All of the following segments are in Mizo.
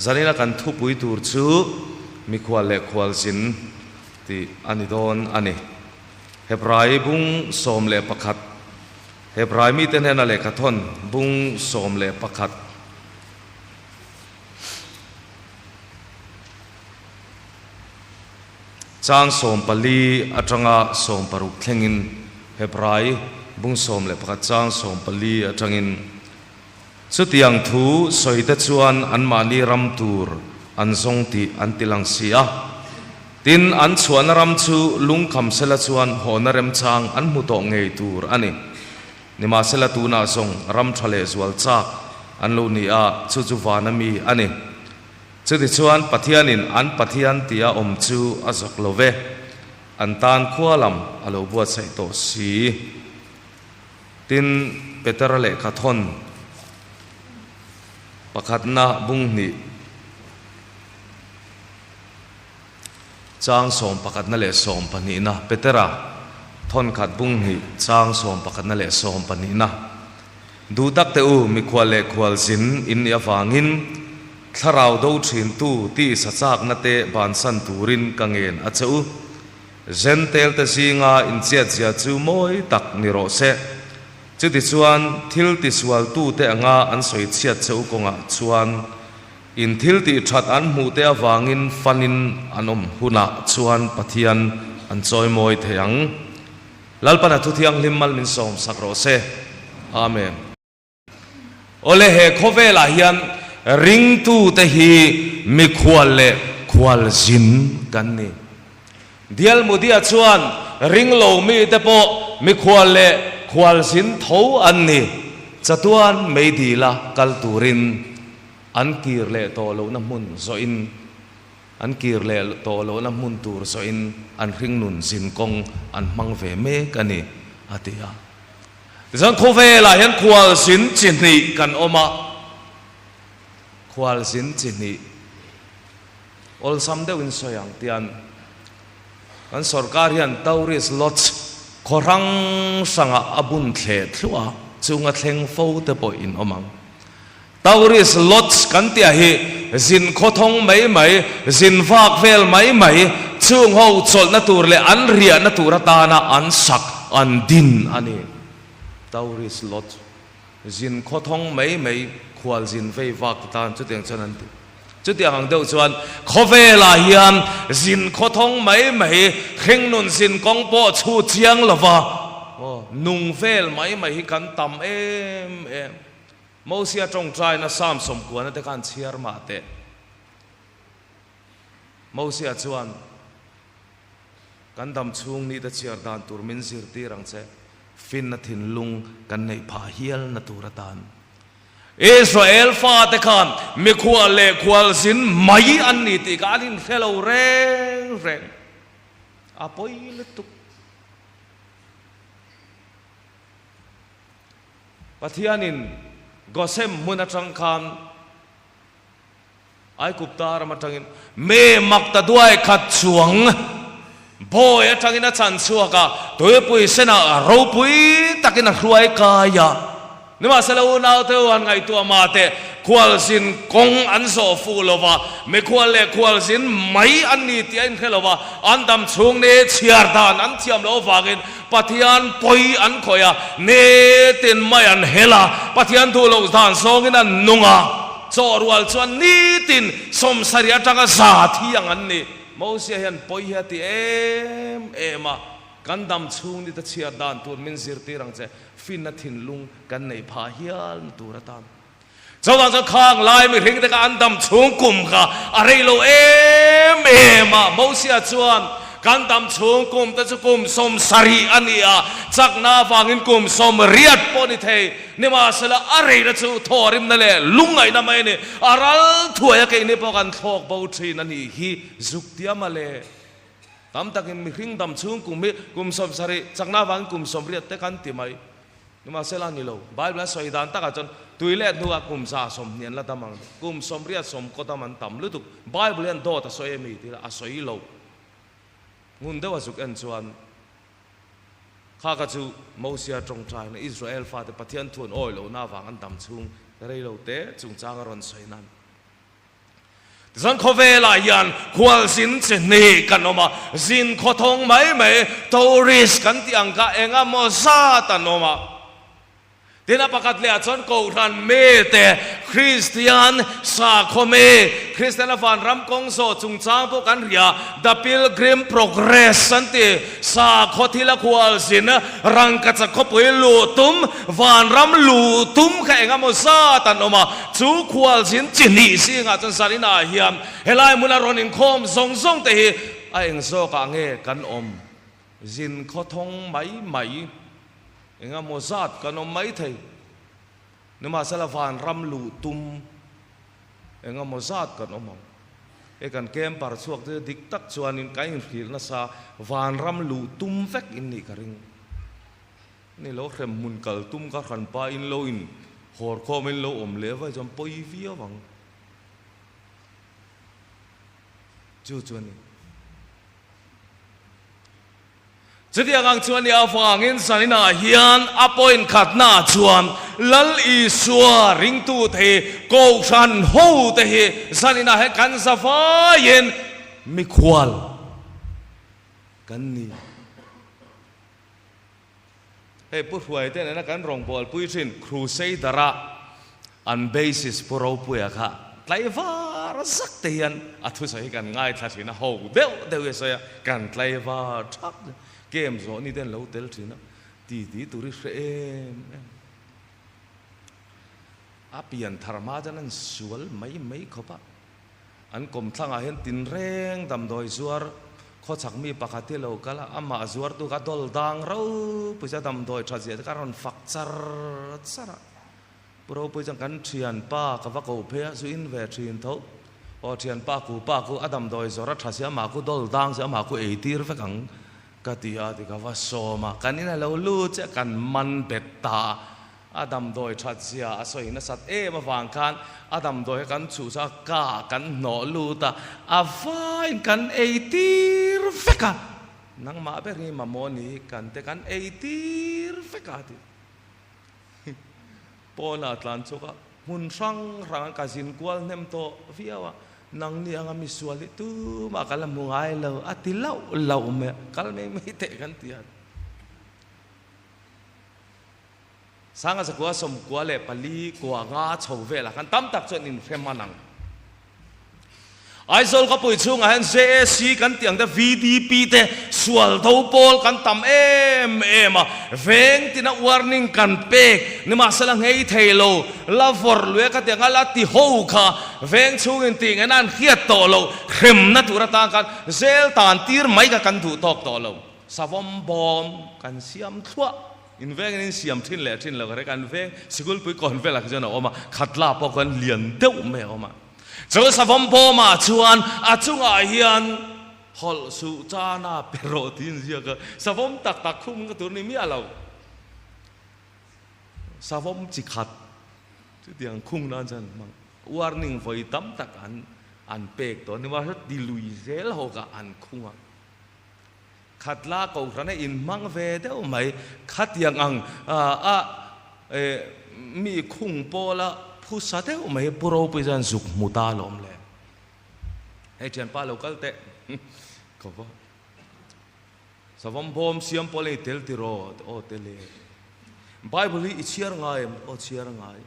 Zanina kan thupui tur chu mikhual leh khualzin tih a ni dawn a ni. Hebrai bung 11, Hebrai mite hnena lehkhathawn bung 11. Chang 14 atanga 16 thlengin Hebrai bung 11 chang 14 atangin chutiang thu sawite chuan anmahni ram tur an zawng tih an ti lang si a. Tin, an chhuahna ram chu lungkham sela chuan hawhna remchang an hmu tawh ngei tur a ni. Nimahsela tunah zawng ram tha leh zual chak an lo ni a, chu chu vana mi a ni. Chutichuan Pathianin an Pathian tia awm chu a zak lo ve, an tan khua lam a lo buatsaih tawh si. Tin, Petera lehkha thawn pakhatna bung hnih chang sawm pakhatna leh sawm pahnihna, Petera thawn khat bung hnih chang sawm pakhatna leh sawm pahnihna. Duh tak teh u, mikhual leh khualzin in nih avangin thlarau do thintu tih sa chakna te bansan turin ka ngen a che u. Zentel te zinga inchiatzia chu mawi tak ni rawh se. Chutichuan thil tisualtu te anga an sawi chhiat che u kawngah chuan in thil tih that an hmuh te avangin fanin an awm hunah chuan Pathian an chawimawi thei ang. Lalpan a thuthianghlim mal min sawm sak rawh se. Amen. Awle he khawvelah hian ringtute hi mikhual leh khualzin kan ni. Dial Mudia chuan ringlo mite pawh mikhual leh khualzin tho an ni. Chatuan meidila kal turin an kir leh tawh lohna hmun zawhin An kir leh tawh lohna hmun tur zawhin an hringnun zin kawng an hmang ve mek a ni, a ti a. Tichuan khawvelah hian khualzin chi hnih kan awm a, khualzin chi hnih awlsam deuhin sawi ang tian kan sorkar hian tourist lodge khaw hrang hrangah a bun thleh thluah a, chunga thleng fo te pawh in awm ang. Tourist lodge kan tih ah hi zin khawthawng mai mai, zin vak vel mai mai, chung ho chawlhna tur leh an riahna tur atana an sak, an din a ni. Tourist lodge, zin khawthawng mai mai, khual zin vei vak te tan chutiang chuan an ti. Chutiang ang deuh chuan khawvelah hian zin khawthawng mai mai, hringnun zin kawng pawh chhu chiang lova nung vel mai mai hi kan tam em em. Mosia tawngtaina Psalm sawmkuana te khan chhiar mah teh. Mosia chuan, Kan dam chhung ni te chhiar dan tur min zirtir ang che, finna thinlung kan neih phah hial na tur atan. Israel fate khan mikhual leh khualzin mai an ni tih kha an inhre lo reng reng. A pawi lutuk. Pathianin Gosem hmun atang khan Aigupta ram atangin me makta duai khat chuang bawi atangin a chan chhuak a, tuipui senah ropui takin a hruai kai a. Nimahsela unaute u han ngaihtuah mah teh, khualzin kawng an zawh fuh lo va, mikhual leh khualzin mai an ni tih a inhre lo va, an dam chhung ni chhiar dan an thiam loh avangin Pathian pawi an khawih a, nitin mai an hel a, Pathian duh loh dan zawngin an nung a, chaw rual chuan nitin sawmsarih atanga za thiang an ni. Mosia hian pawi hi a ti em em a, kan dam chhung nita chhiar dan tur min zirtir ang che, finna thinlung kan neih phah hial na tur atan. Chuvang chuan khang lai mihring te kha an dam chhung kum kha a rei lo em em a, Mosia chuan kan dam chhung kum te chu kum 70 a ni a, chakna avangin kum 80 pawh ni thei, nimahsela a reina chu thawhrimna leh lungngaihna mai a ni, a ral thuai a keini pawh kan thlawk bo thin a nih hi zuk tiam a le. Tam takin mihring dam chhung kum hi kum 70, chakna avangin kum 80 te kan ti mai. Nimahsela ni lo, Bible a sawi dan takah chuan tui leh hnuah kum 120 an la dam ang. Kum 80 sawmkaw dam an tam lutuk. Bible hian dawt a sawi emi tih a sawi lo. Ngun deuh a zuk en chuan kha kha chu Mosia tawngtaina Israel fate Pathian thu an awi lohna avang an dam chhung rei lo te chungchang a rawn sawi nan. Zan khawvelah hian khualzin chi hnih kan awm a, zin khawthawng mai mai, tourist kan tih ang kha eng emaw zat an awm a. Tin a pakhat leh ah chuan Kohhran mite, Kristian sakhaw mi, Kristian a vanram kawng zawh chungchang pawh kan hria, The Pilgrim Progress an ti, sakhaw thil a khualzin, rangkachak khawpui luh tum, vanram luh tum kha eng emaw zat an awm a, chu khualzin chi hnih zingah chuan zaninah hian helai hmuna rawn inkhawm zawng zawng te hi a eng zawkah nge kan awm? Zin khawthawng mai mai. Engemaw zat kan awm mai thei. Nimahsela vanram luh tum engemaw zat kan awm ang. Hei kan camper chhuak te dik tak chuanin kan inhrilh nasa vanram luh tum vek in nih ka ring. Ni lo hrem hmun kal tum ka hran pa in lo in hawr khawm in lo awm leh vai chuan pawi viau ang. Chu chu a ni. Chutiang ang chuan i avangin zaninah hian a point khatnaah chuan Lal Isua ringtute hi Kohhran hote hi zaninah hian kan za vaiin mikhual kan ni. Hei Pu Hruaite nena kan rawngbawlpui thin Crusader-a an basis Pu Ropuia kha tlaivar zak te hian a thusawi hi kan ngaithla thin a, ho deuh deuh hi a sawi a, kan tlaivar thak game zawh ni te an lo tel thin a, ti ti tur hi hre em em. A pian thar hma chuan an sual mai mai khawp a. An kawmthlangah hian tinreng damdawi zuar khawchhak mi pakhat hi a lo kal a, amah zuartu kha dawl dang ropui chuan damdawi tha zia te kha a rawn fak char char a. Pu Ropui chuan kan thianpa ka va koh phei a, zu in ve thin tho. Aw thianpa ku pa ku a damdawi zawr a tha si amah ku dawl dang si amah ku ei tir vek ang ka ti a ti ka va sawm a, kan in a lo lut chiah kan man bet ta a. A damdawi that zia a sawi nasat em avang khan a damdawi kha kan chhuh chu a ka kan hnawh lut a, a vaiin kan ei tir vek a, nangmah ber hi mamawh ni kan te kan ei tir vek a ti. Pawnah tlan chhuak a, hmun hrang hrang ka zin kual hnem tawh viau a, nangni anga misual hi tumah ka la hmu ngai lo a ti lauh lauh mai a, kal mai mai teh kan ti a. Sanga zakua 94 kua nga chho velah khan tam tak chuan inhrem a nang. Aizawl khawpui chhungah hian JAC kan tih ang te, VDP te, sual do pawl kan tam em em a, veng tina warning kan pek nimahsela nghei thei lo, la vawrh lui a ka ti ang a, la ti ho kha veng chhungin tih ngaihna an hriat tawh loh, hremna tur atan khan zel tan tir mai kha kan duh tawk tawh lo. Savawm bawm kan siam thluah. In vengin in siam thin leh thin lo ka hre kan veng sikulpui kawn velah khi chuan a awm a, khatla pawh khan lian deuh mai a awm a. Chu savawm bawmah chuan a chungah hian hawlh suh chana pe rawh tiin ziak a, savawm tak tak khum ka tur ni miah lo. Savawm chi khat chutiang khung nan chuan hmang warning vawi tam tak an an pek tawh a ni mahse ti lui zel ho kha an khung a. Khatla Kohhrana inhmang ve deuh mai. Khatiang ang a mi khung pawla phusa deuh mai Pu Ropui chuan zuk hmu ta alawm le. Hei thianpa lo kal teh ka va savawm bawm siam pawl a ni tel tiraw aw tel e. Bible hi i chhiar ngai em aw chhiar ngai.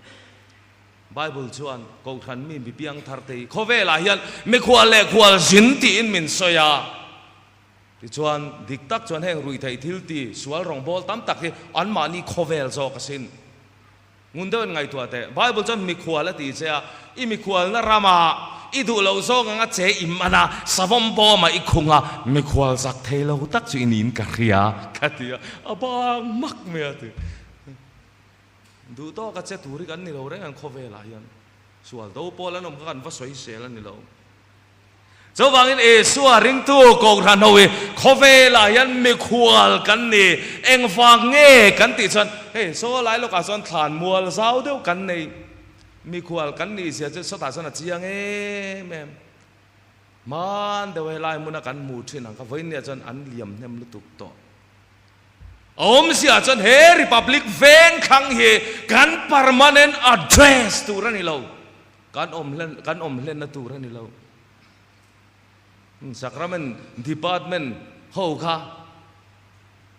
Bible chuan Kohhran mi mi piangthar te hi khawvelah hian mikhual leh khual zin tiin min sawi a. Tichuan, dik tak chuan heng ruihtheih thil ti sual rawngbâwl tam tak hi anmahni khawvel zawk asin. Ngun deuhin ngaihtuah teh. Bible chuan mikhual a ti che a, i mikhualna ramah i duh loh zawng anga che i man a, savawm bawmah i khung a, mikhual zak thei lo tak chu i niin ka hria ka ti a, a bang mak mai a ti. Duh tawka che tur hi kan ni lo reng ang khawvelah hian. Sual do pawl an awm kha kan va sawi sel a ni lo. Chuvangin Isua ringtu Kohhran ho hi khawvelah hian mikhual kan ni. Engvang nge kan tih chuan hei saw lai lawkah chuan thlan mual zau deuh kan nei. Mikhual kan nih zia chu sawtah chuan a chiang em em. Hman deuh helai hmuna kan hmuh thin ang kha vawinia chuan an liam hnem lutuk tawh. A awmzia chuan he Republic veng thlang hi kan permanent address tur a ni lo. Kan awm hlen kan awm hlenna tur a ni lo. Sacrament Department ho kha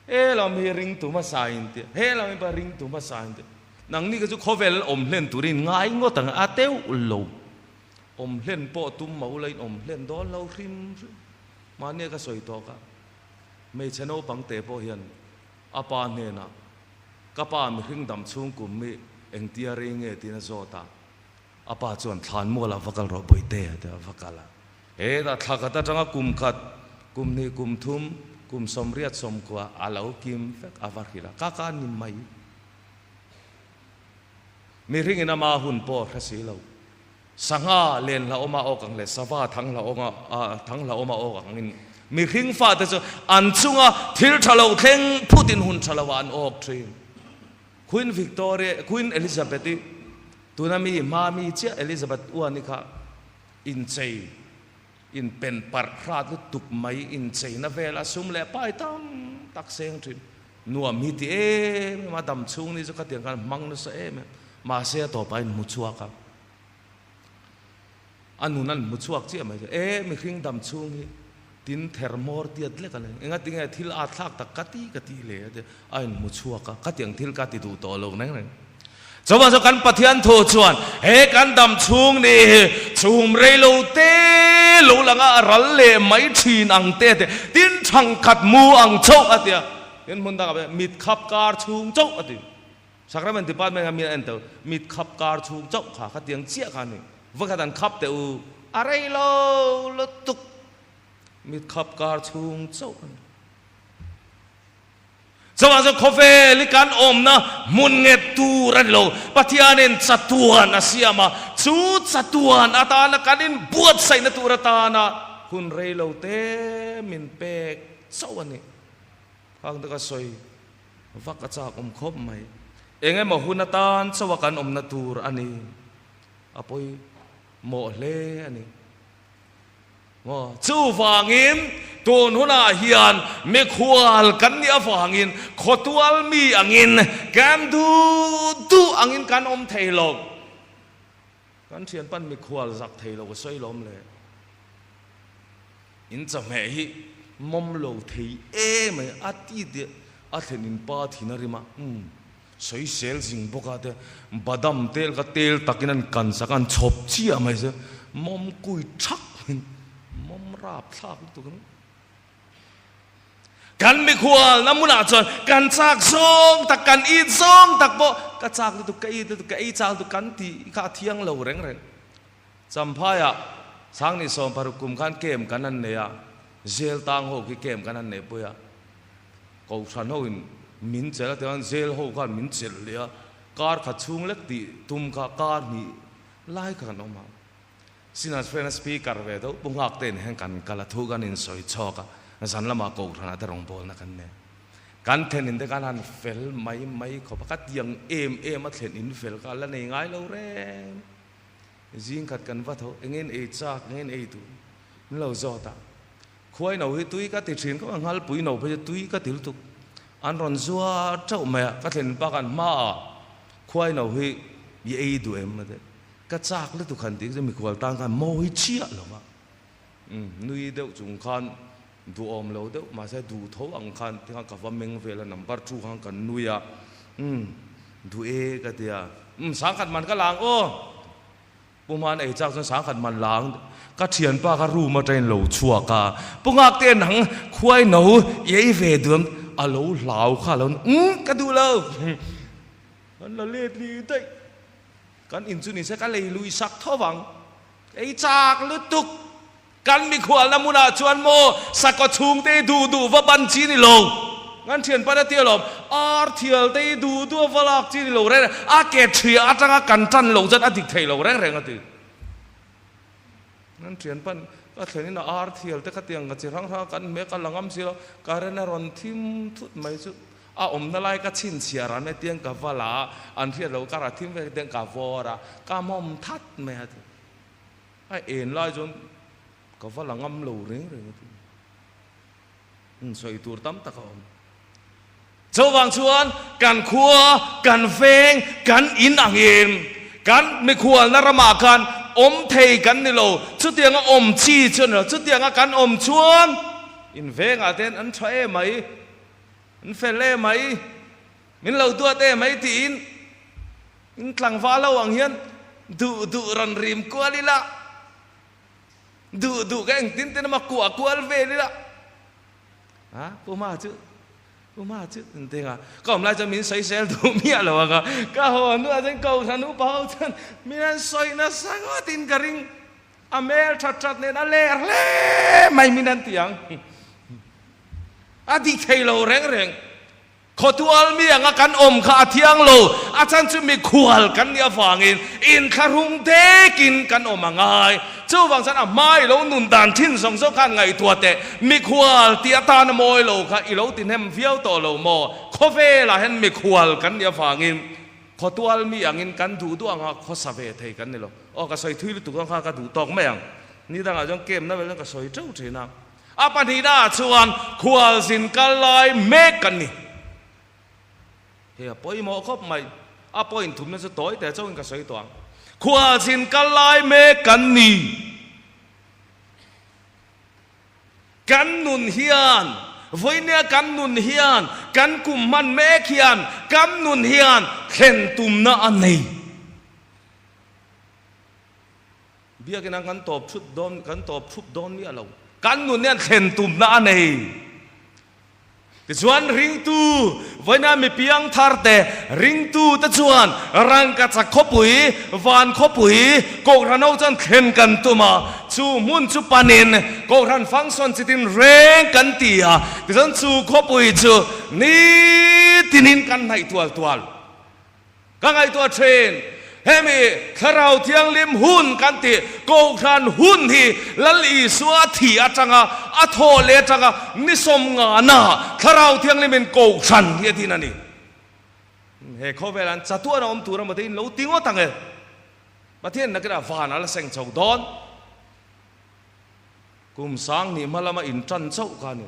he lam hi ringtu hmasa in tia, he lam hi pawh ringtu hmasa in tia. Nangni kha chu khawvel awm hlen turin ngai ngawt ang a teuh lo. Awm hlen pawh tum mah ula in awm hlen dawn lo hrim hrim. Mahnia ka sawi tawk a, hmeichhe naupang te pawh hian a pa hnenah ka pa mihring dam chhung kum hi engtia rei nge tiin a zawt a, a pa chuan thlan mualah va kal rawh Bawihte a ti a, va kal a. Hetah thla khat atanga kum khat, kum hnih, kum thum, kum sawmriat sawmkua a lo kim vek a va hrilh a, ka ka ni mai. Mihringin ama hun pawh a hre si lo. Sangha len hlauhawma awk ang leh sava thang hlauhawma awk angin mihring fate chu an chunga thil tha lo thleng phutin hun tha loah an awk thin. Queen Victoria, Queen Elizabeth-i tuna mi hma mi chiah Elizabeth Uani kha inchei, inpen parh hrat lutuk mai incheina vela sum leh pai tam tak seng thin. Nuam hi ti em em a, dam chhung ni chu khatiang khan hmang nasa em em. Mahse a tawpah a inhmu chhuak a, a nun a inhmu chhuak chiah mai chu e mihring dam chhung hi tin ther hmawr tiat lek a ni. Engatinge thil at thlak tak ka ti ka ti le a ti a inhmu chhuak a, khatiang thil ka ti duh tawh lo reng reng. Chuvang chu kan Pathian thu chuan he kan dam chhung ni hi chhum rei lo te lo langa a ral leh mai thin ang te te tin thangkhat mu ang chauh a tia. Tin hmun dangah mit khap kar chhung chauh a ti. Sacrament Department kha mi an en teuh, mit khap kar chhung chauh kha khatiang chiah kha a ni. Vawikhat an khap teh u, a rei lo lutuk, mit khap kar chhung chauh a ni. Chuvang chuan khawvel hi kan awmna hmun nghet tur a ni lo, Pathianin chatuan a siam a, chu chatuan atana kan inbuatsaihna tur atana hun rei lo te min pek chauh a ni. Khang te ka sawi. Vak a chak awm khawp mai. Eng emaw hun atan chauha kan awmna tur a ni. A pawi mawh hle a ni. Maw? Chuvangin tun hunah hian mikhual kan nih avangin khawtual mi angin kan duh duh angin kan awm thei lo. Kan thianpan mikhual zak thei lo ka sawi lawm le. In chawhmeh hi mawm lo thei em mai a ti teh a thlen in pa thin a rim a, umm sawisel zing bawk a te badam tel kha tel takin an kan sak a an chhawp chiah mai se mawm kui thak in mawm rap thlak lutuk in kan mikhual na hmunah chuan kan chak zawng tak kan it zawng tak pawh ka chak lutuk ka it lutuk ka ei chak lutuk kan tih kha a thiang lo reng reng. Champhaiah Sangni 60 kum khan camp kan han nei a, jail tang ho khi camp kan han neihpui a, Kohhran ho in min chelh a tichuan jail ho khan min chelh leh a, kar khat chhung lek tih tum kha kar hnih lai kha kan awm a. Sinah friend a speaker ve deuh Pu Nghak te in hian kan kal a, thu kan insawi chhawk a, zan lamah Kohhranah te rawngbawlna kan nei. Kan thlen in te khan han fel mai mai khawp a, ka tiang em em a thlen in fel kha la nei ngai lo reng. Zing khat kan va tho, engin ei chak, engin ei duh min lo zawt a. Khuai no hi tui ka ti thin khawp a, nghalpui no phei chu tui ka ti lutuk. An rawn zuar teuh mai a, ka thlen bak an hmaah khuai no hi i ei duh em a ti. Ka chak lutuk han tih chu mikhual tan khan mawi chiah lo va. Umm nui deuh chung khan duhawm lo deuh mahse duh tho ang khan tikhan ka va meng vel a, number two khan kan nui a, umm duh e ka ti a, umm sangkhat man ka la ang aw, Pu Hman ei chak chuan sangkhat man la ang ka thianpa kha room atangin lo chhuak a, Pu Ngakte nang khuai no i ei ve duh em a lo hlau kha a lo umm ka duh lo kan la let li daih kan in chu ni se ka lei lui sak tho vang. Ei chak lutuk. Kan mikhualna hmunah chuan maw sakaw chhungte hi duh duh va ban chi ni lo. Kan thianpa na ti alawm, ar thial te hi duh duh a va lak chi ni lo reng reng, a ke ṭhia atanga kan ṭan lo chuan a dik thei lo reng reng a ti. Kan thianpa ka thlenin a ar thial te khatiang ka chi hrang hrang a kan hmek a la ngam si lo, current a rawn thim thut mai chu a awmna lai ka chhinchhiah ran mai tiang ka va la a, an hriat lo kar a thim vek tiang ka vawr a, ka mawm that mai a ti. A en lai chuan ka va la ngam lo reng reng a ti. Insawi tur tam tak a awm. Chuvang chuan kan khua, kan veng, kan in angin kan mikhualna ramah khan awm thei kan ni lo. Chutianga awm chi chu a ni lo. Chutianga kan awm chuan in vengah te hian an tha em mai, an fel em mai, min lo duat em mai tiin in tlangval ho ang hian duh duh rawn rim kual ila, duh duh ka engtin tin emaw kuah kual vel ila. A, Pu Hma chu Pu Hma chu an ti a, ka awm lai chuan min sawi sel duh miah lo ang a, ka haw hnuah chuan Kohhran upa ho chuan min han sawi nasa ngawtin ka ring, a hmel that that nen a ler hle mai min han ti ang, a dik thei lo reng reng. Khawtual mi anga kan awm kha a thiang lo, a chhan chu mikhual kan nih avangin inthlahrung dekin kan awm a ngai. Chuvang chuan a hma i lo nun dan thin zawng zawng khan ngaihtuah teh, mikhual tih atan a mawi lo kha i lo ti hnem viau tawh lo maw? Khawvelah hian mikhual kan nih avangin khawtual mi angin kan duh duh anga khawsa ve thei kan ni lo. Aw ka sawi thui lutuk ang kha ka duh tawk mai ang. Ni dangah chuan camp na vel chuan ka sawi teuh thin a. A pahnihnaah chuan khualzin kal lai mek kan ni. Hei a pawimawh khawp mai. A point thumna chu tawi teh chauhin ka sawi tawh ang. Khualzin kal lai mek kan ni. Kan nun hian, vawinia kan nun hian, kan kum hman mek hian, kan nun hian thlen tumna a nei. Biakina kan tawp thut dawn, kan tawp thup dawn miah lo. Kan nun hian thlen tumna a nei. Tichuan ringtu, vawiina mi piang thar te, ringtu te chuan rangkachak khawpui, van khawpui, Kohhran ho chuan thlen kan tum a, chu hmun chu panin Kohhran function chi tin reng kan ti a, tichuan chu khawpui chu nitinin kan hnaih tual tual. Ka ngaihtuah thin, hemi Thlarau Thianghlim hun kan tih Kohhran hun hi Lal Isua thi atanga a thawh leh atanga ni sawmngana Thlarau Thianghlimin Kohhran hi a din a ni. He khawvelah an chatuan a awm tur emaw te in lo ti ngawt ang e. Pathian nakinah van a la seng chho dawn. Kum sang hnih hma lama intan chauh kha a ni.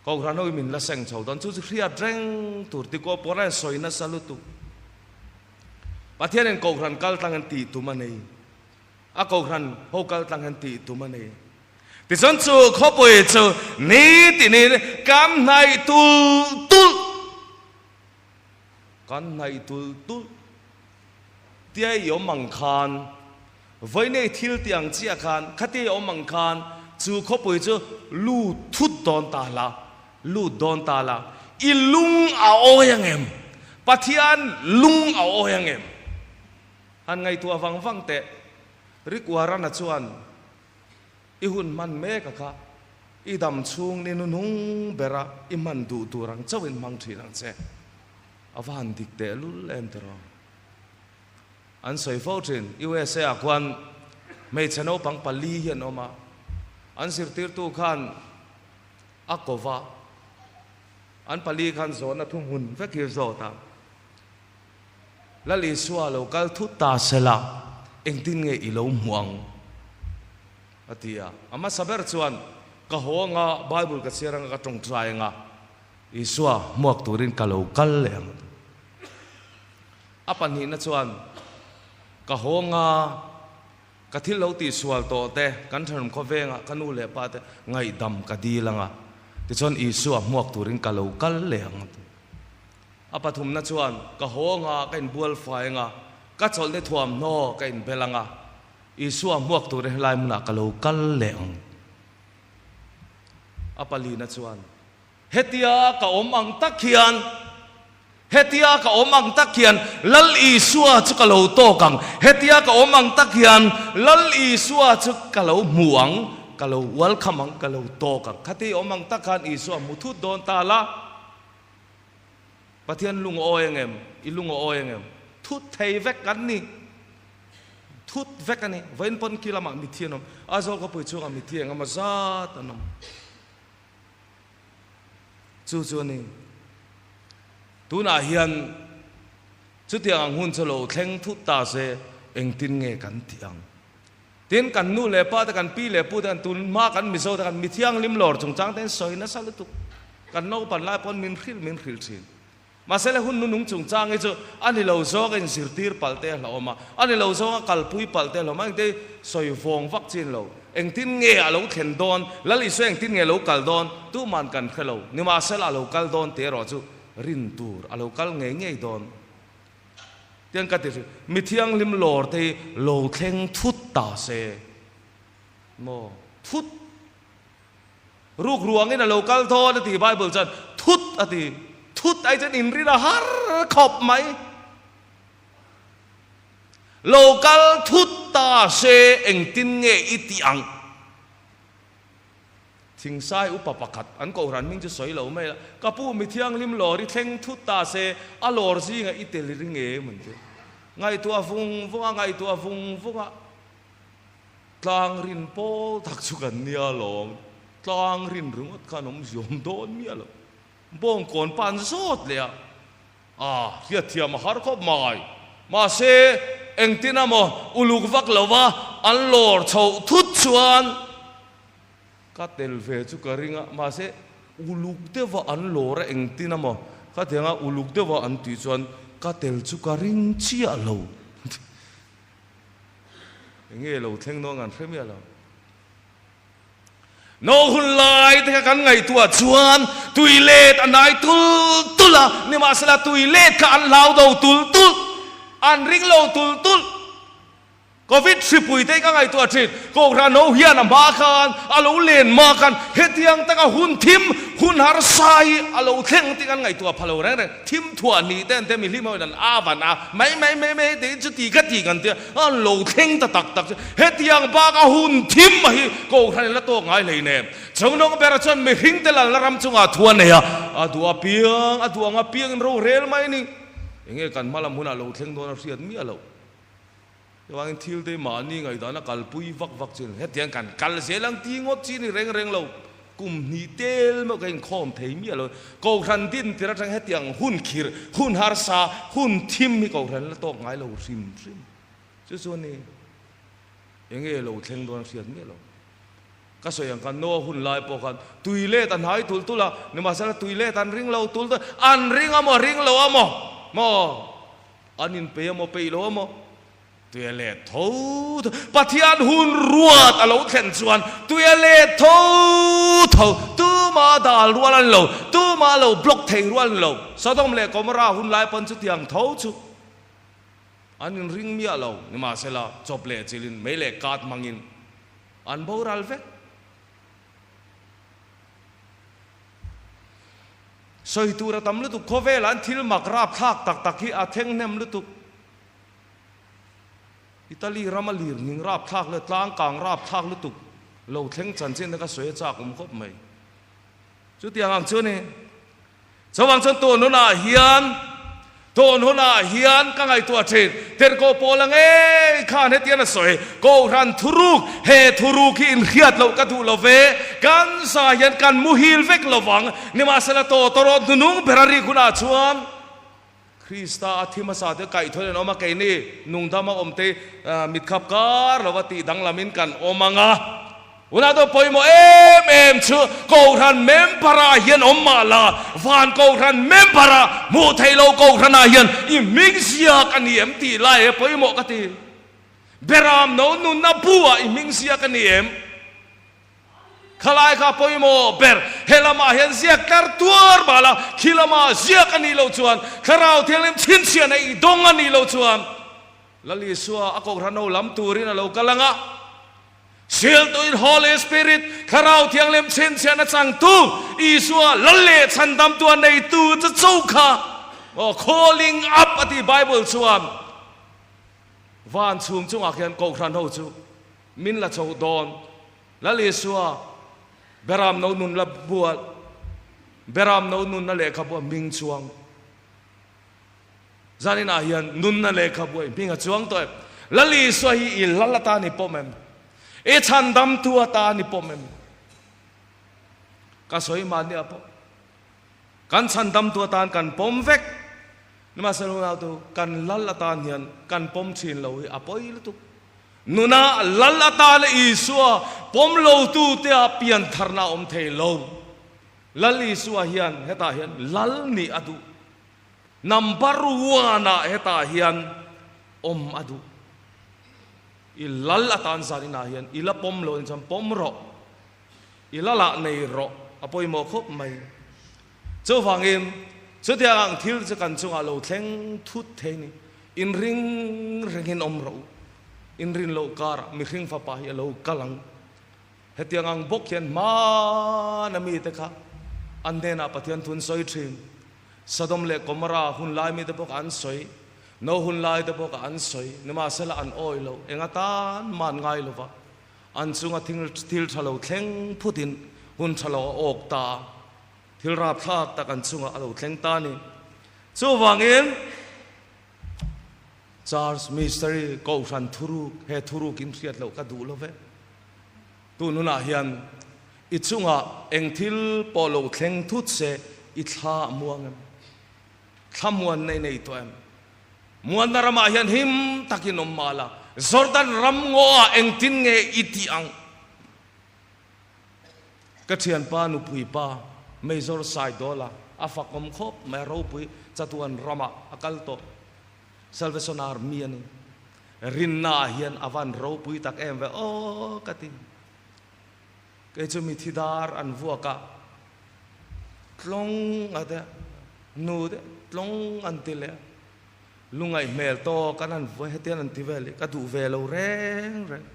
Kohhran ho hi min la seng chho dawn, chu chu hriat reng tur ti kuah pawh reng sawi nasa lutuk. Pathianin Kohhran kal tlang hian tih tum a nei, a Kohhran ho kal tlang hian tih tum a nei. Tichuan chu khawpui chu nitinin kan hnaih tulh tulh, kan hnaih tulh tulh tia i awm ang khan, Vawiinei thil tih ang chiah khan khatia i awm ang khan chu khawpui chu lut thut dawn ta la, lut dawn ta la, i lung a awi ang em? Pathian lung a awi ang em? Han ngaihtuah vang vang teh, Rikuarana chuan i hun hman mek a kha i dam chhung ni hnuhnung bera i hman duh tur ang chauhin hmang thin ang che. A va han dik tehlul em tiraw? An sawi fo thin. USA ah khuan hmeichhe naupang pali hi an awm a, an zirtirtu khan a ko va, an pali khan zawhna thuhmun vek hi zawt a, Lal Isua lo kal thut ta sela, engtin nge i lo hmuh ang? a ti a. A hmasa ber chuan, Ka haw anga, Bible ka chhiar anga, ka tawngtai anga, Isua hmuak turin ka lo kal leh ang a ti. A pahnihna chuan, Ka haw nga, ka thil lo tihsual tawh te, kan thenawm khawvengah ka nu leh pa te ngaihdam ka dil ang a, tichuan Isua hmuak turin ka lo kal leh ang a ti. A pathumna chuan, Ka haw nga, ka inbual fai ang a, ka chawlhni thuamhnaw ka inbel ang a, Isua hmuak turin helai hmunah ka lo kal leh ang. A palina chuan, Hetia ka awm ang tak hian, hetia ka awm ang tak hian Lal Isua chu ka lo tawk ang, hetia ka awm ang tak hian Lal Isua chu ka lo hmu ang, ka lo welcome ang, ka lo tawk ang. Khatia i awm ang tak khan Isua hmu thut dawn ta la. Pathian lung a awi ang em? I lung a awi ang em? Thut thei vek kan ni. Thut vek a ni. Vawiin pawn khi lamah mithi an awm. Aizawl khawpui chhungah mithi eng emaw zat an awm. Chu chu a ni. Tunah hian chutiang ang hun chu lo thleng thut ta se engtin nge kan tih ang? Tin, kan nu leh pa te, kan pi leh pu te, kan tun hma kan Mizo te, kan mithianghlim lawr chungchang te in sawi nasa lutuk. Kan naupan lai pawn min hrilh min hrilh thin. Mahse le hun nunung chungchang hi chu a ni lo zawng a inzirtir palh te a hlauhawm a, a ni lo zawng a kalpui palh te a hlauhawm a, engte sawi vawng vak chin lo. Engtin nge a lo thlen dawn? Lal Isua engtin nge a lo kal dawn? Tuman kan hre lo. Nimahsela a lo kal dawn tih erawh chu rin tur a lo kal ngei ngei dawn. Tiang ka ti hrim. Mi thianghlim lawr te hi lo thleng thut ta se maw? Thut. Ruk ruangin a lo kal dawn a ti Bible chuan thut a ti. Thut ai chuan inrin a har khawp mai. Lo kal thut ta se engtin nge i tih ang? Thingsai upa pakhat an kohhran hming chu sawi lo mai la, Ka pu mi thianghlim lawr i thleng thut ta se a lawr zingah i tel ring em an ti. Ngaihtuah vung vung a, ngaihtuah vung vung a, tlang rin pawl tak chu kan nia lawm, tlang rin ringawt khan awm ziawm dawn miah lo. Bawngkawn pa an zawt leh a. A hriatthiam a har khawp mai. Mahse, engtin amaw uluk vak lova an lawr chhoh thut chuan ka tel ve chu ka ring a, mahse uluk deuha an lawr a engtin amaw khatianga uluk deuha an tih chuan ka tel chu ka ring chiah lo. Enge lo thleng dawn kan hre miah lo. No hun lai te kha kan ngaihtuah chuan tui let a nai tul tul a, nimahsela tui let kha an hlau do tul tul, an ring lo tul tul. Covid hripui te hi ka ngaihtuah thin, Kohhran ho hian a hma khan a lo len hma khan hetiang taka hun thim, hun harsa hi a lo thleng tih kan ngaihtuah pha lo reng reng. Thim thuah ni te an te mihlim ho in an a van a, mai mai mai mai tiin chuti ka ti kan tia, An lo thleng ta tak tak chu hetiang bak a hun thim a hi Kohhran in la tawk ngai hlei nem. Chungnung bera chuan mihring te lalna ram chungah thu a nei a, a duh apiang, a duh ang apiang in rorel mai a ni. Enge kan hma lam hunah lo thleng dawn a hriat miah loh. Chuvangin thil te hi mahni ngaihdan a kalpui vak vak chin hetiang kan kal zel ang ti ngawt chi ni reng reng lo. Kum hnih tel meuh ka inkhawm thei miah lo. Kohhran din tir atang hetiang hun khirh, hun harsa, hun thim hi kohhran la tawk ngai lo hrim hrim. Chu chu a ni. Enge lo thleng dawn a hriat miah lo. Ka sawi ang khan Noah hun lai pawh khan tui let a hnai tul tul a, nimahsela tui let an ring lo tul tul, an ring a maw ring lo a maw, maw an inpei a maw peih lo a maw, Tui a let tho tho. Pathian hun ruat a lo thlen chuan tui a let tho tho. Tuma dal rual a ni lo, tuma lo block thei rual a ni lo. Sodom leh Gomorrah hun lai pawn chutiang tho chu an inring miah lo. Nimahsela, chawp leh chilhin, mei leh kat hmangin an boral vek. Sawi tur a tam lutuk, khawvelah an thil mak rapthlak tak tak hi a thleng hnem lutuk. Italy rama lirnghing rapthlak leh tlangkang rapthlak lutuk lo thleng chanchin te ka sawi a chak awm khawp mai. Chutiang ang chu a ni. Chuvang chuan tun hunah hian, tun hunah hian ka ngaihtuah thin, Tirhkoh Paula ngei khan hetiang a sawi, Kohhran thuruk, he thuruk hi inhriat loh ka duh lo ve, kan za hian kan muhil vek lo vang, nimahsela tawtawrawt hnunung ber a rik hunah chuan, Krista a thi hmasa te kaihthawin an awm a, keini nungdama awm te mitkhap kar lova tih danglamin kan awm ang a. Hunah chuan pawimawh em em chu Kohhran member-ah hian awm mah la, van Kohhran member-ah hmuh theih loh Kohhranah hian i hming ziak a ni em tih lai hi pawimawh ka ti. Beram no nunna bu-ah i hming ziak a ni em? Khalai kha pawimawh ber, he lamah hian ziak tlar tuar mah la, khi lamah ziak a nih loh chuan, Thlarau Thianghlim chhinchhiahna i dawng a nih loh chuan, Lal Isua a kohhran ho lam turin a lo kal ang a, Siltuin Holy Spirit, Thlarau Thianghlim chhinchhiahna changtu, Isua Lal leh Chhandamtu a neitu chu cho kha, aw, calling up a ti Bible chuan, van chhum chungah khian kohhran ho chu min la chho dawn. Lal Isua, Beram no nun la bual, Beram no nunna lehkhabu a hming chuang. Zaninah hian nunna lehkhabu a hming a chuang tawh em? Lal Isua hi i lal atan i pawm em? I chhandamtu atan i pawm em? Ka sawi mahni ah pawh kan chhandamtu atan kan pawm vek. Nimahsela unautu, kan lal atan hian kan pawm thin lo hi a pawi lutuk. Nuna lal atana Isua pawm lotute ah piantharna a awm thei lo. Lal Isua hian hetah hian lal nih a duh. Number one ah hetah hian awm a duh. I lal atan zan inah hian i la pawm lo anih chuan pawm rawh. I la lah nei rawh a pawimawh khawp mai. Chuvangin chutiang ang thil chu kan chungah lo thleng thut thei ni. Inring rengin awm rawh u. Inrin loh karah mihring fapa hi a lo kal ang. Hetiang ang bawk hian hmana mite kha an hnenah Pathian thu an sawi thin. Sodom leh Gomorrah hun lai mite pawh kha an sawi, Noah hun lai te pawh kha an sawi, nimahsela an awi lo, eng atan mah an ngai lo va, an chunga thil tha lo thleng phutin hun tha lo a awk ta a, thil rapthlak tak an chungah a lo thleng ta a ni. Chuvangin Church Mystery Kohhran thuruk, he thuruk in hriat loh ka duh lo ve. Tun hunah hian i chungah eng thil pawh lo thleng thut se i thla a muang em? Thla muanna i nei tawh em? Muanna ramah hian him takin awm mah la, Jordan ram ngawah engtin nge i tih ang? Ka thianpa nupui pa Major Saidawla a fakawm khawp mai a ropui chatuan ramah a kal tawh. Salvation Army a ni. Rinna ah hian a van ropui tak em ve aw ka ti. Kei chu mithi dar an vuak a, tlawng a te, nu te tlawng an ti leh a, lungaih hmel tawk an han vuai hetiang an ti vel hi ka duh ve lo reng reng.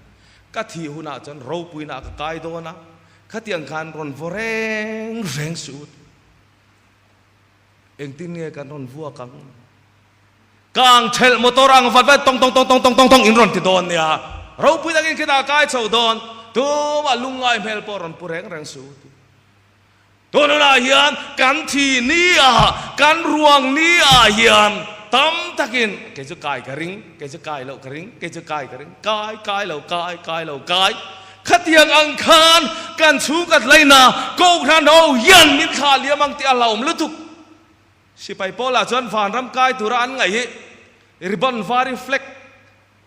Ka thih hunah chuan ropuina ah ka kai dawn a, khatiang khan rawn vaw reng reng suh u. Engtin nge kan rawn vuak ang? Kang thelh motor ang vat vat tawng tawng tawng tawng tawng tawng tawng in rawn ti dawn nia. Ropui takin khitah a kai chho dawn. Tumah lungngai hmel pawh rawn pu reng reng suh ti. Tun hunah hian kan thi ni ah, kan ruang ni ah hian tam takin kei chu kai ka ring, kei chu kai loh ka ring, kei chu kai ka ring, kai kai lo kai, kai lo kai. Khatiang ang khan kan chhungkhat laina Kohhran ho hian min thlah liam ang tih a hlauhawm lutuk. Sipai pawlah chuan vanram kai tura an ngaih hi ribbon var hi flag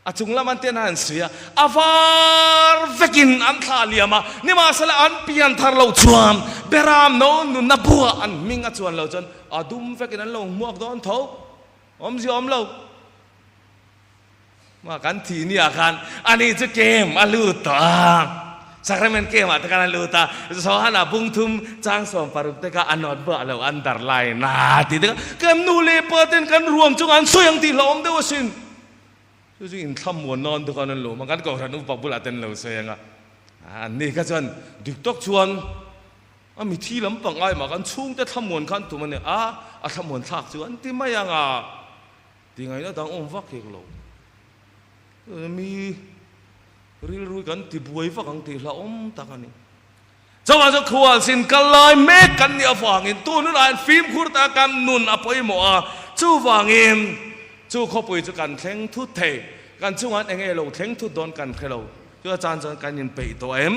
a chung lam an tian a han suih a, a var vekin an thlah liam a, nimahsela an pian thar loh chuan Beram no nunna buah an hming a chuan loh chuan a dum vekin an lo hmuak dawn tho, awmzia awm lo. Mah kan thih ni ah khan ani chu kem a lut tawh a, Sacrament kem ah te khan a lut a, Johan ah bung thum chang 16 te kha a nawt buah lo an dar lai na tih te kha kan nu leh pa ten kan ruang chungah an sawi ang tih hlauhawm deuh asin. Chu chu inthlam muan nawn te khan an lawm a, kan kohhran upa bulah te an lo sawi ang a, an ni kha chuan dik tak chuan a mithi lampang ai mah kan chhungte thlamuan khan tum a ni a, a thlamuan thlak chu an ti mai ang a. Ti ngaihna dang awm vak hek lo. Mi rilru kan ti buai vak ang tih hlauhawm tak a ni. Chuvang chuan khualzin kal lai mek kan nih avangin tun hunah hian fimkhur taka kan nun a pawimawh a, chuvangin chu khawpui chu kan thleng thut thei. Kan chungah eng nge lo thleng thut dawn kan hre lo. Chu a chan chuan kan inpeih tawh em?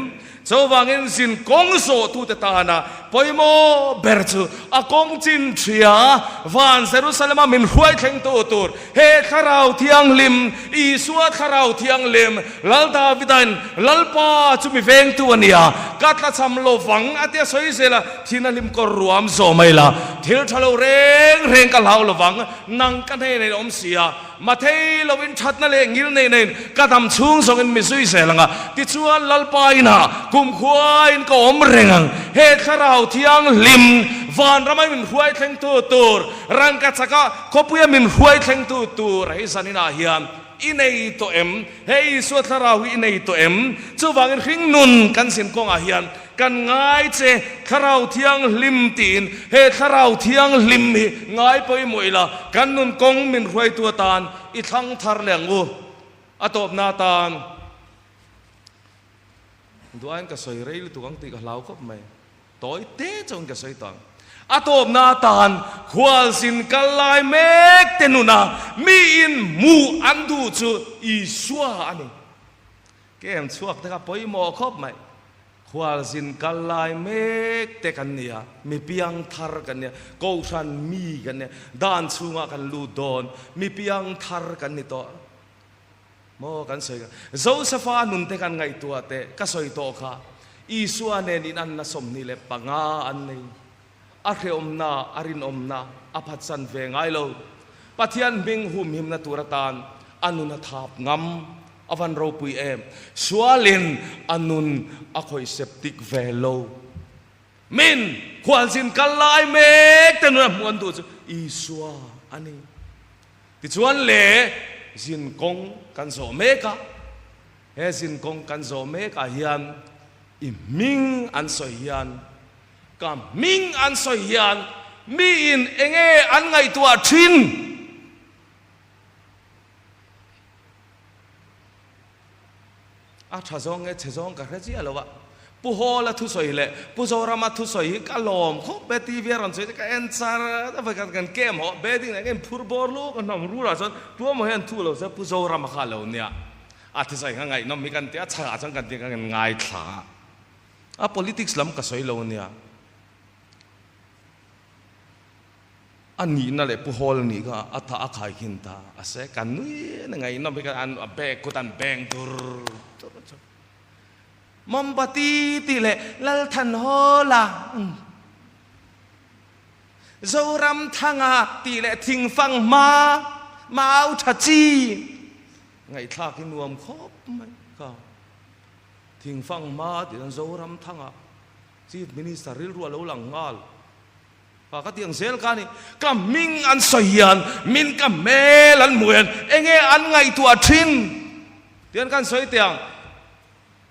Chuvangin zin kawng zawhtute tana pawimawh ber chu a kawng chin thria van Jerusalema min hruai thlengtu tur he Thlarau Thianghlim, Isua Thlarau Thianghlim, Lal Davidain Lalpa chu mi vengtu a nia, ka tlachham lovang a tia sawi zel a, thin a hlim kawr ruam zawh mai la, thil tha lo reng reng ka hlau lovang, nang ka hnenah in awm si a. Mathei loin thatna leh ngil nei neiin ka dam chhung zawngin mi zui zel ang a, tichuan Lalpa inah kumkhuain ka awm reng ang. He Thlarau Thianghlim vanrama min hruai thlengtu tur, rangka chaka khawpuia min hruai thlengtu tur hei zaninah hian i nei tawh em? He Isua Thlarau hi i nei tawh em? Chuvangin hringnun kan zin kawngah hian Kan ngai che, Thlarau Thianghlim tiin he Thlarau Thianghlim hi ngai pawimawh ila, kan nun kawng min hruaitu atan i thlang thar leh ang u. A tawpna atan duain ka sawi rei lutuk ang tih ka hlau khawp mai. Tawi te chuan ka sawi tawh ang. A tawpna atan khualzin kal lai mek te nuna miin hmuh an duh chu Isua a ni. Kem chhuak te kha pawimawh khawp mai. Khualzin kal lai mek te kan ni a, mi piang thar kan ni a, Kohhran mi kan ni a, dan chhungah kan lut dawn, mi piang thar kan ni tawh. Maw kan sawi kha. Josefa nun te kan ngaihtuah teh ka sawi tawh kha. Isua nen in anna 25 an nei. A hrehawmna, a rinawmna a phatsan ve ngai lo. Pathian hming humhimna tur atan a nun a thap ngam. A van ropui em. Sualin a nun a khawih septik ve lo. Min khualzin kal lai mek te nun a hmuh an duh chu Isua a ni. Tichuan le zin kawng kan zawh mek a, he zin kawng kan zawh mek ah hian i hming an sawi hian, ka hming an sawi hian miin enge an ngaihtuah thin? A tha zawng nge chhe zawng ka hre chiah lo a. Pu Hawla thusawi leh Pu Zorama thusawi hi ka lawm khawp e, TV a rawn sawi te ka en char a, vawikhat kan kem haw bedding nen ka inphur bawr luk a, hnam rulah chuan tuamaw hian thu lo se Pu Zorama kha a lo nia, a thusawi kha ngaihnawm hi kan ti a, chhakah chuan kan ti ka ngaithla a, a politics lam ka sawi lo nia. A nihna leh Pu Hall nih kha a tha a khai khin ta a se kan nui na ngaihnawm hi an a bag kut an beng dur dur chu Mombati tih leh Lalthanhawla Zoramthanga tih leh Thingfang hma Mau tha chi ngaihthlak hi nuam khawp mai kha Thingfang hma tih chuan Zoramthanga Chief Minister rilru a lo lang nghal. Pa ka ti ang zel ka ni. Ka hming an sawi hian min ka hmel an hmuh hian enge an ngaihtuah thin tian kan sawi teh ang.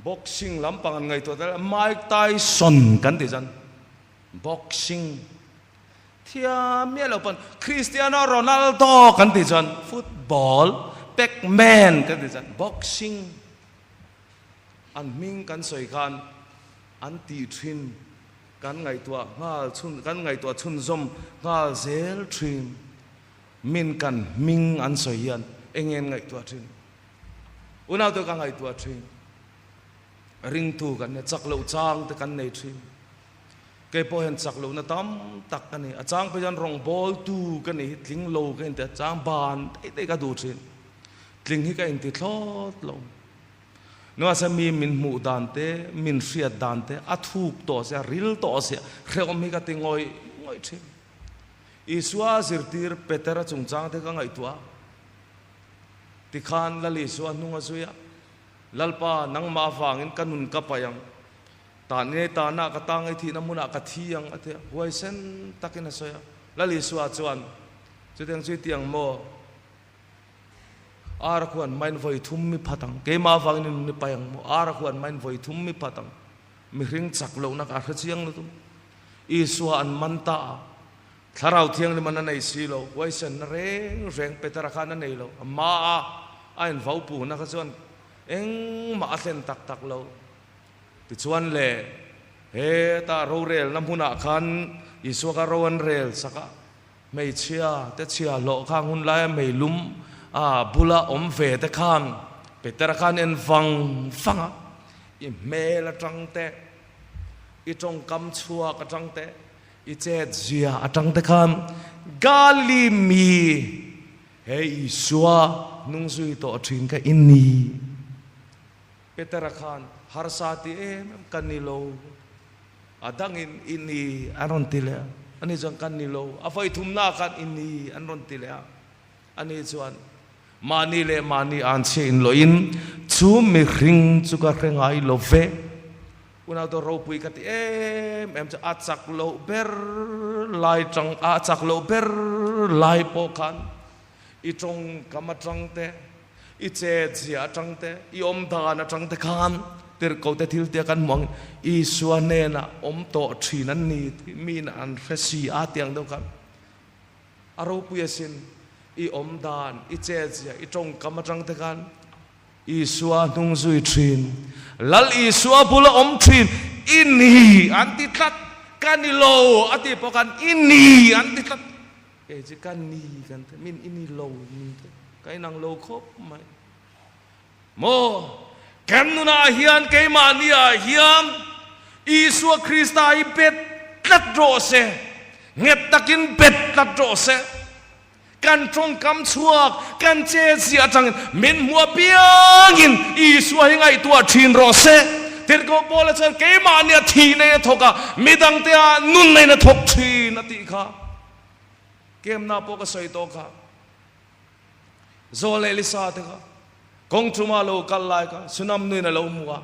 Boxing lampang an ngaihtuah tel Mike Tyson kan ti zan boxing thiam miah lo pawn Cristiano Ronaldo kan ti chuan football Pac-Man kan ti chuan boxing an hming kan sawi khan an tih thin. Kan ngaihtuah nghal chhun, kan ngaihtuah chhunzawm nghal zel thin. Min kan hming an sawi hian eng nge an ngaihtuah thin? Unaute ka ngaihtuah thin. Ringtu kan nia, chak loh chang te kan nei thin. Kei pawh hian chak lohna tam tak ka nei. A chang phei chuan rawngbawltu ka nih hi tling lo ka inti a, chang ban daih daih ka duh thin. Tling hi ka inti thlawt lo. Nimahse mi min hmuh dan te, min hriat dan te a thuk tawh sia, ril tawh sia, hrehawm hi ka ti ngawih ngawih thin. Isua zirtir Petera chungchang te ka ngaihtuah a, tikhan Lal Isua hnung a zui a, Lalpa, nangmah avangin ka nun ka paih ang, tah nge tahna ka tang i thihna hmunah ka thi ang a ti a, huaisen takin a sawi a. Lal Isua chuan, Chutiang chu i ti ang maw? Ar a khuan main vawi thum mi phat ang. Keimah avangin i nun i pai ang maw? Ar a khuan main vawi thum mi phat ang. Mihring chak lohna kha a hre chiang lutuk. Isua an man ta a, Thlarau Thianghlim an a nei si lo, huaisenna reng reng Petera khan a nei lo. A hmaa a invau puhna kha chuan engmah a thlen tak tak lo. Tichuan le, heta rorelna hmunah khan Isua kha ro an rel sak a. Hmeichhia te chhia hlawh khang hun laia meilum a bula awm ve te khan Petera khan en vang vang a, i hmel atang te, i tawngkam chhuak atang te, i chet zia atang te khan Galilee mi he Isua hnungzui tawh thin kha i ni. Petera khan harsa ti em em ka ni lo. A dangin i ni an rawn ti leh a, ani chuan kan ni lo. A vawi thumnaah khan i ni an rawn ti leh a, ani chuan mahni leh mahni anchhia inlawhin chu mihring chu ka hre ngai lo ve. Unautu ropui ka ti em em chu a chak loh ber lai tang a chak loh ber lai pawh khan i tawngkam atang te, i chetzia atang te, i awm dan atang te khan tirhkote thil tia kan hmuh ang Isua hnenah awm tawh thin an ni tih miin an hre si a tiang deuh khan a ropui asin i awm dan, i chetzia, i tawngkam atang te khan Isua hnung zui thin, Lal Isua bula awm thin i ni an ti tlat, ka ni lo a tih pawh khan i ni an ti tlat. Kei chu ka ni kan ti, min i ni lo min ti, ka inang lo khawp mai. Maw, kan nunah hian keimahni ah hian Isua Krista hi bet tlat rawh se, nghet takin bet tlat rawh se. Kan tawngkam chhuak, kan che ziah atangin min hmu apiangin Isua hi ngaihtuah thin rawh se. Tirhkoh Paula chuan keimahni a thih nei a thawk a, midangte ah nun neiin a thawk thin. thin a tih kha. Kemna pawh ka sawi tawh kha. Zawl leh Lisa te kha kawng thuma lo kal lai kha Sunam nuin a lo hmu a,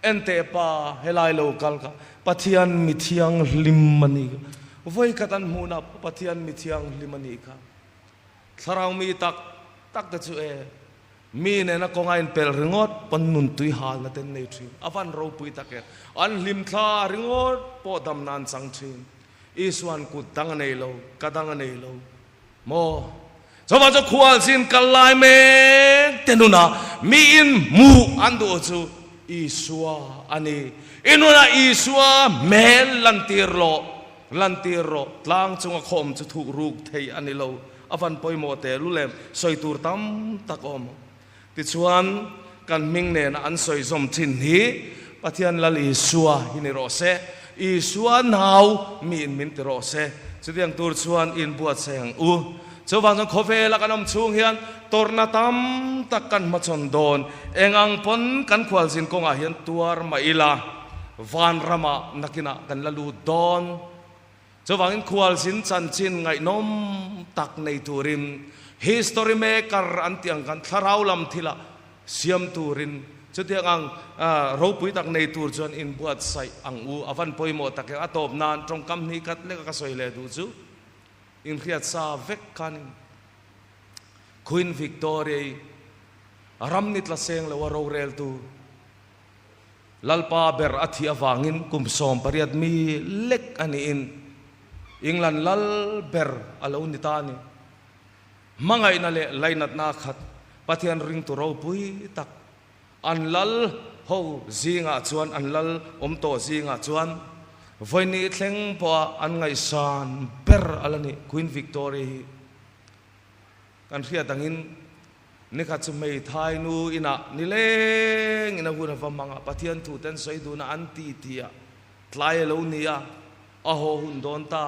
Enteh pa, helai lo kal kha Pathian mi thianghlim a ni kha. Vawikhat an hmuhna pawh Pathian mi thianghlim a ni kha. Thlarau mi tak tak te chu e, mi nena kawnga inpelh ringawt pawn nun tui halna te an nei thin. A van ropui tak e, an hlimthla ringawt pawh damna an chang thin. Isuan kut dang a nei lo, ka dang a nei lo. Maw? Chuvang chu khualzin kal lai mek te nunah miin hmuh an duh chu Isua a ni. I nunah Isua hmel lantir lawh, lantir rawh. Tlang chunga khawm chu thuh ruk thei a ni lo. A van pawimawh teh lulem sawi tur tam tak awm. Tichuan, kan hming nena an sawi zawm thin hi Pathian Lal Isua hi ni rawh se. Isua nau miin min ti rawh se. Chutiang tur chuan inbuatsaih ang u. Chuvang chuan khawvela kan awm chhung hian tawrhna tam tak kan hmachhawn dawn. Eng ang pawn kan khualzin kawngah hian tuar mah ila, vanramah nakinah kan la lut dawn. Chuvangin khualzin chanchin ngaihnawm tak nei turin history maker an tih ang khan thlarau lam thilah siam turin chutiang ang ropui tak nei tur chuan inbuatsaih ang u. A van pawimawh tak em? A tawp nan tawngkam hnih khat leka ka sawi leh duh chu inhriatsa vek khanin Queen Victoria-i ram ni tla seng loa roreltu Lalpa ber a thih avangin kum 18 mi lek a niin England lal ber a lo ni ta a ni. Hmangaihna leh lainatna a khat Pathian ringtu ropui tak an lal ho zingah chuan an lal awm tawh zingah chuan vawiini thleng pawha an ngaihsan ber a la ni Queen Victoria hi. Kan hriat angin nikhat chu hmeithai nu inah nileng in a hun a va hmang a, Pathian thu ten sawi dun a an ti ti a, tlai a lo ni a, a haw hun dawn ta.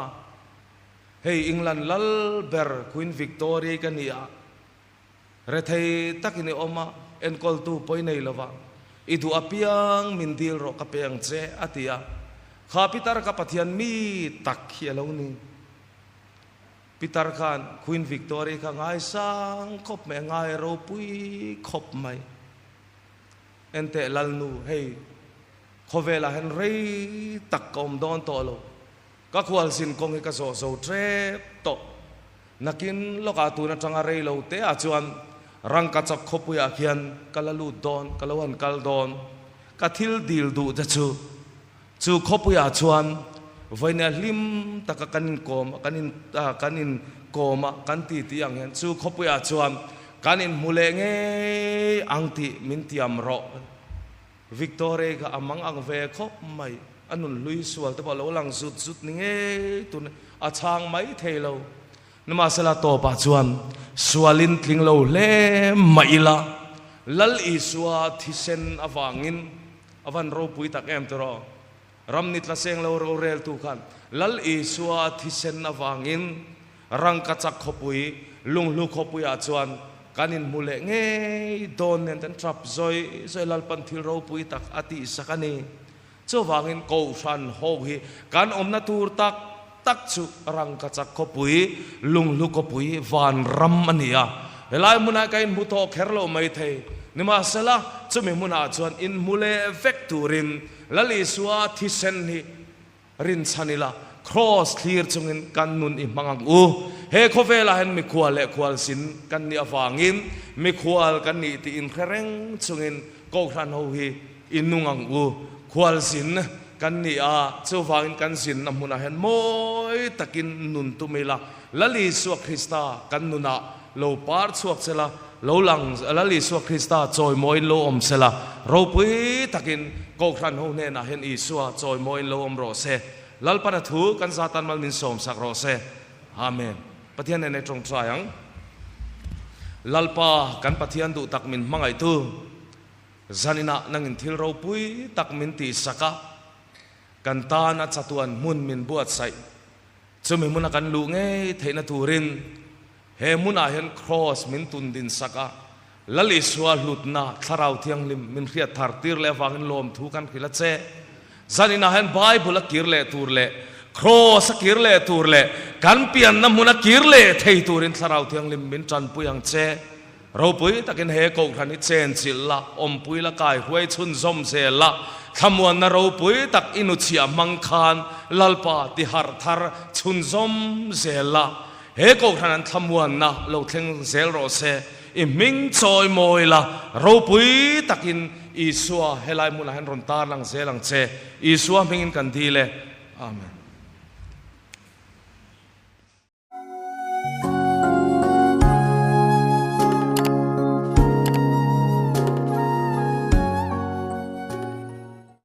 Hei England lal ber Queen Victoria ka ni a, rethei takin i awm a, enkawltu pawi nei lova, i duh apiang min dil rawh ka pe ang che a ti a, kha pitar ka Pathian mi tak hi a lo ni. Pitar khan Queen Victoria kha ngaisang khawp mai, a ngai ropui khawp mai. Enteh Lalnu, hei khawvelah hian rei tak ka awm dawn tawh lo, ka khualzin kawng hi ka zawh zo tep tawh. Nakin lawkah tun atanga rei lo te ah chuan rangkachak khawpuiah khian ka la lut dawn, ka lo han kal dawn. Ka thil dil duh te chu Chu khawpuiah chuan vawinia hlim taka kan inkawm a, kan in kan inkawm a, kan ti tih ang hian chu khawpuiah chuan kan inhmu leh ngei ang tih min tiam rawh. Victoria kha a mang ang ve khawp mai, a nun hlui sual te pawh a lo lang zut zut ni ngei tun a chhang mai thei lo. Nimahsela tawpah chuan sualin tling lo hle mah ila Lal Isua thisen avangin A van ropui tak em tiraw? Ram ni tla seng lo roreltu khan Lal Isua thisen avangin rangkachak khawpui, lunghlu khawpuiah chuan kan inhmu leh ngei dawn nen kan tap zawi zawi Lalpan thil ropui tak a tihsak a ni. Chuvangin Kohhran ho hi kan awmna tur tak tak chu rangkachak khawpui, lunghlu khawpui, vanram a ni a. Helai hmunah ka inhmu tawh kher lo mai thei. Nimahsela, chumi hmunah chuan inhmu leh vek turin Lal Isua thisen hi rinchhan ila, Kraws thlir chungin kan nun i hmang ang u. He khawvelah hian mikhual leh khualzin kan nih avangin mikhual kan nih tih inhre reng chungin Kohhran ho hi I nung ang u, khualzin kan ni a, chuvangin kan zinna hmunah hian mawi takin nun tum ila, Lal Isua Krista kan nunah lo par chhuak sela, lo lang Lal Isua Krista chawimawiin lo awm sela, ropui takin Kohhran ho hnenah hian Isua chawimawiin lo awm rawh se. Lalpana thu kan zatan mal min sawmsak rawh se. Amen. Pathian nen ei tawngtai ang. Lalpa kan Pathian duh tak min hmangaihtu. Zaninah nangin thil ropui tak min tihsak a, kan tana chatuan hmun min buatsaih. Chumi hmuna kan luh ngei theihna turin he hmunah hian Kraws min tun dinsak a, Lal Isua hlutna Thlarau Thianghlim min hriat thar tir leh avangin lawmthu kan hrilh a che. Zaninah hian Bible a kir leh tur leh. Kraws a kir leh tur leh kan pianna hmuna kir leh thei turin Thlarau Thianghlim min tanpui ang che. Ropui takin he Kohhran hi chenchilh la, awmpui la kai huai chhunzawm zel la, thlamuanna ropui tak i nuchhiah hmang khan Lalpa ti harh thar chhunzawm zel la, he Kohhran an thlamuanna lo thleng zel rawh se, i hming chawi mawi la, ropui takin Isua helai hmunah hian rawn tarlang zel ang che, Isua hmingin kan dil e. Amen.